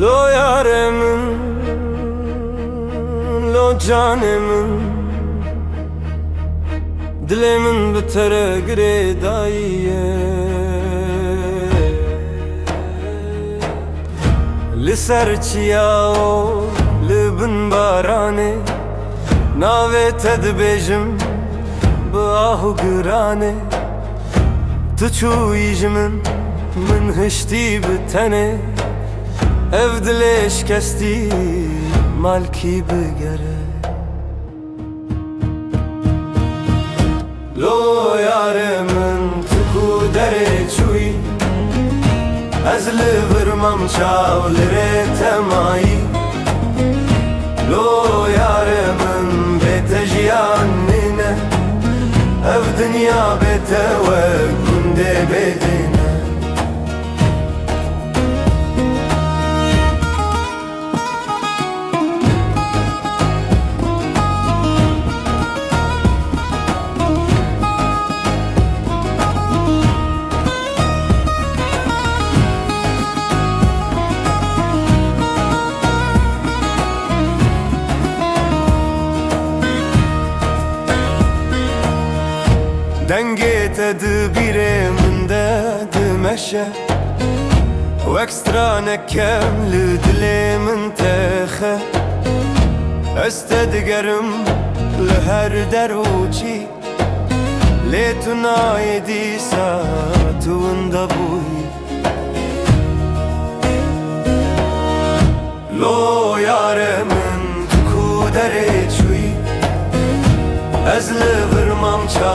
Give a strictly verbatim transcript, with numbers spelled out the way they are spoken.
Lo yarê min, lo canê min, dilê min bi te re girêdayî ye. Li ser çiya û li bin baranê, navê te dibêjim bi ah û giranê. Tu çûyî ji min, min hiştî bi tenê. Ev dilê şikestî malkî bigere. Lo yarê min, tu ku derê çûyî, ez li vir mam çaw li rê te mayî. Lo yarê min, bê te jiyan nîne, ev dinya bê te wek gundê bêdîn e. Dengê te di bîrê min de dimeşe. Wek stranek kem li dilê min texe. Ez te digerim li her der û çî, lê tu nayê dîsa, tu winda bûyî. Lo yarê min, tu ku derê çûyî, ez li vir mam ça